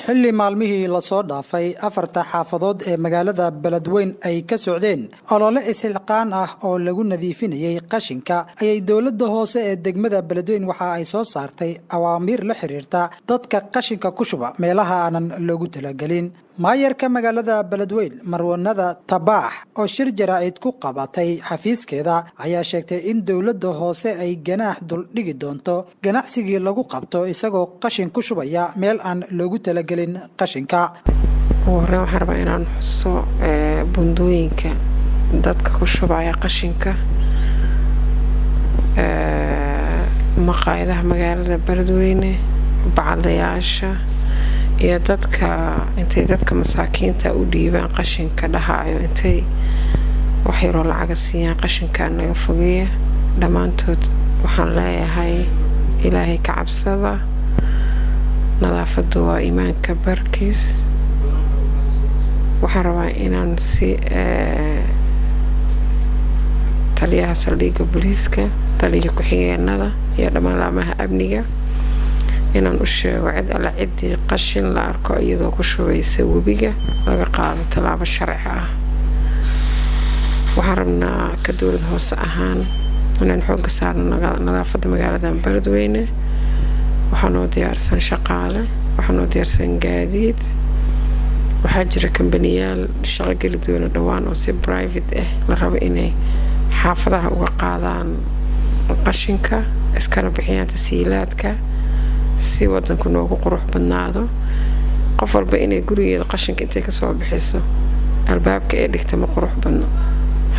Xilli maalmihii lasoo dhaafay afarta xaafadood ee magaalada Beledweyn ay ka socdeen olole isxilqaan ah oo lagu nadiifinayay qashinka, ayay dowladda hoose ee degmada Beledweyn waxa ay soo saartay awaamiir la xiriirta dadka qashinka ku shuba meelaha aanan loogu talagelin. Maayarka magaalada Beledweyn, Marwanada Tabaax, oo shir jaraa'id ku qabatay xafiiskeeda, ayaa sheegtay in dowladda hoose ay ganaax duldhigi doonto ganacsigii lagu qabto isagoo qashin ku shubaya meel aan loogu talagelin qashinka. Ugu horreyn, waxaan rabaa inaan xuso buundooyinka dadka ku shubaya qashinka, maqaayadaha magaalada Beledweyne, bacdayaasha iyo dadka intay dadka masaakiinta u dhiibaan qashinka dhahaayo, intay wax yaroo lacaga siiyaan, "Qashinkaa naga fogeeya." Dhammaantood waxaan leeyahay, Ilaahay ka cabsada. Nadaafadu waa iimaanka barkiis. Waxaan rabaa inaan si taliyaha saldhigga booliiska, taliya ku-xigeenada iyo dhammaan laamaha amniga inaan u sheego, cid alle ciddii qashin la arko iyadoo ku shubaysa webiga, laga qaado tallaabo sharci ah. Waxaan rabnaa ka dowlad hoose ahaan inaan xooga saarno nadaafadda magaalada Beledweyne. Waxaa noo diyaarsan shaqaale, waxaa noo diyaarsan gaadiid. Waxaa jira kambaniyaal shaqo geli doona dhowaan oo si private ah la rabo inay xaafadaha uga qaadaan qashinka, iskana bixiyaan tasiilaadka, si wadanku noogu qurux badnaado. Qof walba inay gurigeeda qashinka intay kasoo bixiso albaabka ee dhigta ma qurux badno.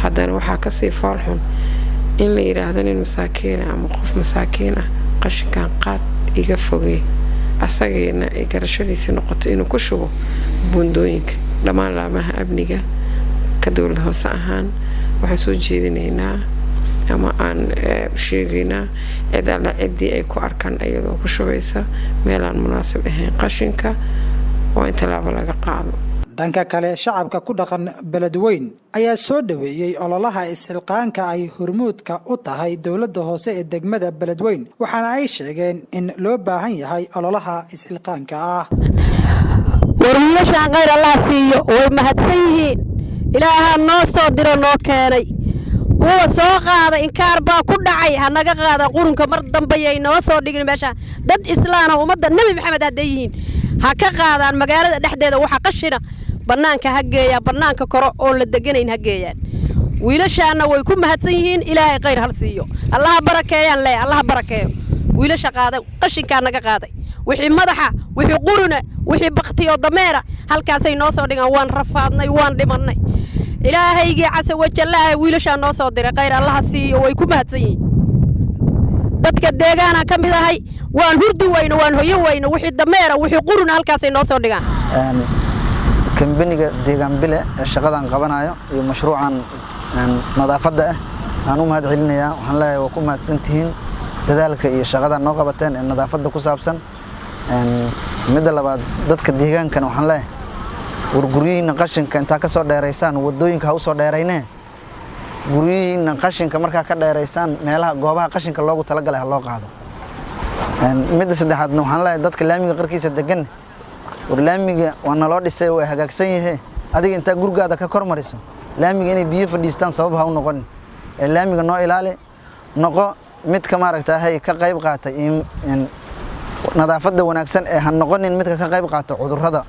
Haddana waxaa kasii foolxun in la yidhaahdo nin masaakiina ama qof masaakiin ah, "Qashinkan qaad, iga fogey," asagiina ay garashadiisi noqoto inuu ku shubo buundooyinka. Dhammaan laamaha amniga, ka dowlad hoose ahaan, waxaan soo jeedinaynaa ama aan sheegaynaa, cid alle ciddii ay ku arkaan iyadoo ku shubaysa meel aan munaasib ahayn qashinka, waa in tallaabo laga qaado. Dhanka kale, shacabka ku dhaqan Beledweyn ayaa soo dhoweeyey ololaha isxilqaanka ay hormuudka u tahay dowladda hoose ee degmada Beledweyn, waxaana ay sheegeen in loo baahan yahay ololaha isxilqaanka ah. War wiilashaan khayr Allah siiyo, way mahadsan yihiin. Ilaahaa noo soo diro, noo keenay kuwa soo qaada. Inkaar baa ku dhacay, ha naga qaada qurunka. Mar dambayay noo soo dhigin meeshaan. Dad islaana, ummadda Nebi Maxamed hadday yihiin, ha ka qaadaan magaalada dhexdeeda waxa qashina. Bannaanka ha geeyaan, bannaanka koro oon la deganayn ha geeyaan. Wiilashaanna way ku mahadsan yihiin. Ilaahay khayr hal siiyo, Allaha barakeeyaan le, Allaha barakeeyo wiilasha qaaday, qashinkaa naga qaaday. Wixii madaxa, wixii quruna, wixii baktiyo dameera halkaasay noo soo dhigaan. Waan rafaadnay, waan dhimannay. Ilaahaygii casa wajallaha wiilashaa noo soo diray, khayr Allaha siiyo, way ku mahadsan yihiin. Dadka deegaanaan ka mid ahay. Waan hurdi weyno, waan hoyo weyno. Wixii dameera, wixii quruna halkaasay noo soo dhigaan. Kambaniga Deegaan Bile ee shaqadan qabanayo iyo mashruucan nadaafadda ah aan u mahad celinayaa. Waxaan leeyahay, waa ku mahadsantihiin dadaalka iyo shaqada noo qabateen ee nadaafadda ku saabsan. Midda labaad, dadka deegaankana waxaan leeyahay, war guryihiinna qashinka intaa ka soo dheeraysaan, waddooyinka ha u soo dheeraynee, guryihiinna qashinka markaa ka dheeraysaan, meelaha goobaha qashinka loogu talagalay ha loo qaado. Midda saddexaadna, waxaan leeyahay dadka laamiga qarkiisa degan, war laamiga waa naloo dhisay, waa hagaagsan yahe, adiga intaa gurigaada ka kor mariso laamiga inay biyo fadhiistaan sabab ha u noqonin ee laamiga noo ilaali. Noqo midka maaragtahay ka qayb qaatay nadaafadda wanaagsan ee ha noqonin midka ka qayb qaata cudurrada.